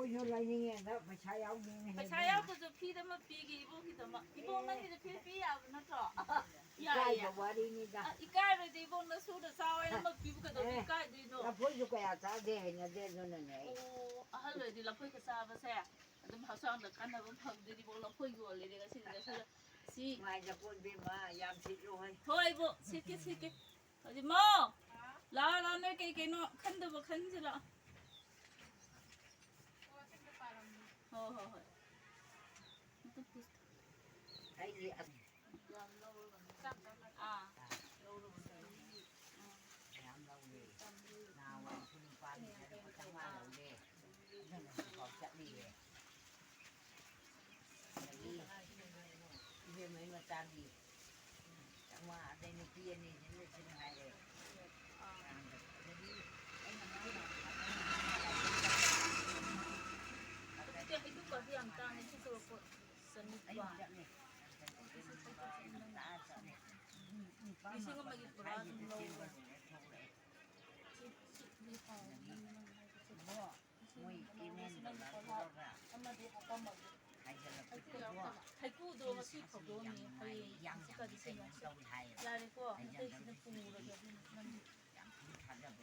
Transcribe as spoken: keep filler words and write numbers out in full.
ꯀꯩꯅꯣ ꯂꯩꯅꯤꯡꯉꯦꯅ ꯄꯩꯁꯥ ꯌꯥꯎꯗꯦꯅꯦ꯫ ꯄꯩꯁꯥ ꯌꯥꯎꯗ꯭ꯔꯁꯨ ꯐꯤꯗ ꯑꯃ ꯄꯤꯒꯦ ꯏꯕꯣꯛꯀꯤꯗꯃꯛ꯫ ꯏꯕꯣꯛ, ꯅꯪꯒꯤꯗ ꯐꯤ ꯄꯤ ꯌꯥꯕ ꯅꯠꯇ꯭ꯔꯣ? ꯌꯥꯏꯌꯦ꯫ ꯏꯀꯥꯏꯕ ꯋꯥꯔꯤꯅꯤꯗ꯫ ꯑ, ꯏꯀꯥꯏꯔꯣꯏꯗꯤ ꯏꯕꯣꯛꯅ ꯁꯨꯗ ꯆꯥꯎ ꯍꯥꯏꯅ ꯑꯃ ꯄꯤꯕ ꯀꯩꯗꯧꯕ ꯑꯦ, ꯏꯀꯥꯏꯗꯣꯏꯅꯣ? ꯂꯐꯣꯏꯁꯨ ꯀꯌꯥ ꯆꯥꯗꯦ, ꯍꯩꯅꯗꯦ, ꯑꯗꯨꯅꯅꯦ ꯑꯩ꯫ ꯑꯣ, ꯑꯍꯜ ꯑꯣꯏꯔꯗꯤ ꯂꯐꯣꯏꯒ ꯆꯥꯕꯁꯦ ꯑꯗꯨꯝ ꯍꯛꯆꯥꯡꯗ ꯀꯥꯟꯅꯕ ꯐꯪꯗꯣꯏꯅꯤ꯫ ꯏꯕꯣꯛ ꯂꯐꯣꯏ ꯌꯣꯜꯂꯤꯅꯦ ꯉꯁꯤꯗꯤ꯫ ꯉꯁꯤꯗ ꯁꯤ ꯅꯨꯡꯉꯥꯏꯖꯄꯣꯠ ꯏꯕꯦꯝꯃ, ꯌꯥꯝ ꯁꯤꯠꯂꯨ ꯍꯣꯏ꯫ ꯍꯣꯏ ꯏꯕꯣꯛ, ꯁꯤꯠꯀꯦ, ꯁꯤꯠꯀꯦ꯫ ꯍꯧꯖꯤꯛ ꯃꯧ, ꯂꯥꯛꯑꯣ, ꯂꯥꯛꯑꯣ, ꯅꯣꯏ ꯀꯩ ꯀꯩꯅꯣ ꯈꯟꯗꯕ ꯈꯟꯁꯤ ꯂꯥꯛꯑꯣ꯫ ꯍꯣꯏ, ꯍꯣꯏ, ꯍꯣꯏ꯫ ꯑꯩꯒꯤ ꯑꯁ ꯑꯥ꯫ ꯃꯌꯥꯝ ꯂꯧꯔꯦ꯫ ꯅꯍꯥꯟꯋꯥꯏꯁꯨ ꯂꯨꯄꯥ ꯂꯤꯁꯤꯡ ꯑꯃ ꯆꯥꯝꯃꯉꯥ ꯂꯧꯔꯦ꯫ ꯑꯗꯨꯅ ꯍꯧꯖꯤꯛꯐꯥꯎ ꯆꯠꯂꯤꯌꯦ꯫ ꯑꯗꯒꯤ ꯏꯕꯦꯝꯃꯩ ꯃꯆꯥꯗꯤ ꯆꯥꯝꯃꯉꯥ, ꯑꯗꯩ ꯅꯨꯄꯤ ꯑꯅꯤꯁꯤꯅ ꯂꯤꯁꯤꯡ ꯍꯥꯏꯔꯦ꯫ ꯑꯗꯒꯤ ꯑꯩꯅ ꯃꯥꯅ ꯍꯧꯖꯤꯛꯇꯤ ꯍꯩꯀ꯭ꯔꯨ ꯀꯥꯁꯦ ꯌꯥꯝ ꯇꯥꯡꯉꯦ, ꯁꯤ ꯇꯧꯔꯛꯄ ꯆꯅꯤꯄꯥꯟ꯫ ꯑꯩꯅ ꯆꯠꯂꯦ꯫ ꯂꯤꯁꯤꯡ ꯑꯃꯒꯤ ꯄꯨꯔꯥ ꯑꯗꯨꯝ ꯂꯧꯔꯣ꯫ ꯁꯤ, ꯁꯤ, ꯁꯤ ꯍꯥꯎꯕꯅꯤ ꯅꯪ ꯍꯥꯏꯗꯣ꯫ ꯃꯣꯏ ꯀꯦꯅꯦꯜꯗꯣ ꯂꯥꯟꯊꯣꯛꯑꯒ ꯑꯃꯗꯤ ꯍꯥꯄꯝꯃꯒꯦ꯫ ꯍꯥꯏꯖꯤꯜꯂꯛꯄꯗꯣ꯫ ꯍꯩꯀ꯭ꯔꯨꯗꯣ ꯉꯁꯤ ꯐꯧꯗꯣꯛꯑꯝꯃꯦ꯫ ꯍꯌꯦꯡ ꯌꯥꯝ ꯍꯪꯆꯤꯠꯀꯗꯤ ꯌꯥꯝ ꯀꯩꯅꯣ ꯁꯦꯡꯉꯁꯦ꯫ ꯇꯧꯏ ꯍꯥꯏꯌꯦꯕ꯫ ꯌꯥꯔꯦꯀꯣ, ꯑꯇꯩꯁꯤꯅ ꯄꯨꯔꯒꯦ ꯑꯗꯨꯅ ꯅꯪꯒꯤ꯫ ꯌꯥꯝ ꯊꯤ ꯊꯥꯖꯕ